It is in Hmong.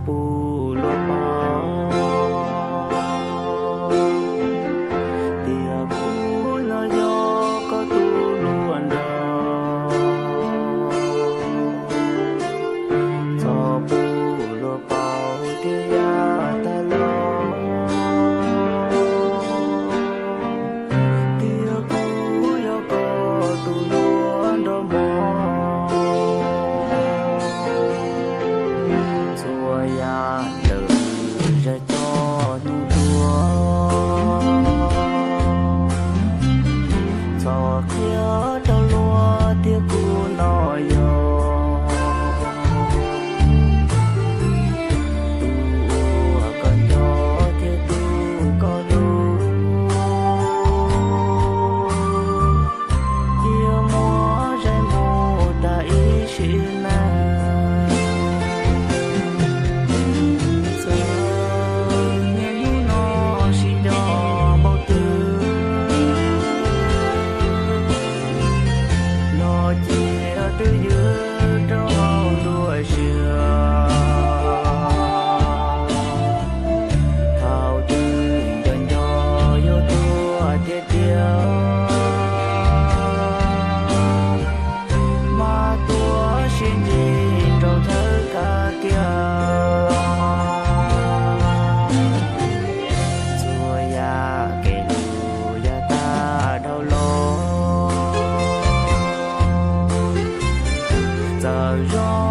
puj luag paub tias kuv no yog koj tus hluas nraug. Txhob pub luag paub thiab yam tag los tias kuv yog koj tus hluas nraug mog. Txhua yam lawm zaj coj hnub tuaj, txhob qhia rau luag tias kuv no yog tus uas koj nco thiab tus koj hlub. Cia muab zais mus tag ib sim neej, txawm niaj hnub no sib nco npaum twg los cia twj ywm rau hauv nruab siab. Thaum twg nco nco yuav tuag tiag tiag, mas tuag sib ntsib rau thawj kab tiag. Txhua yam kev hlub yav tag dhau los, txawm zoo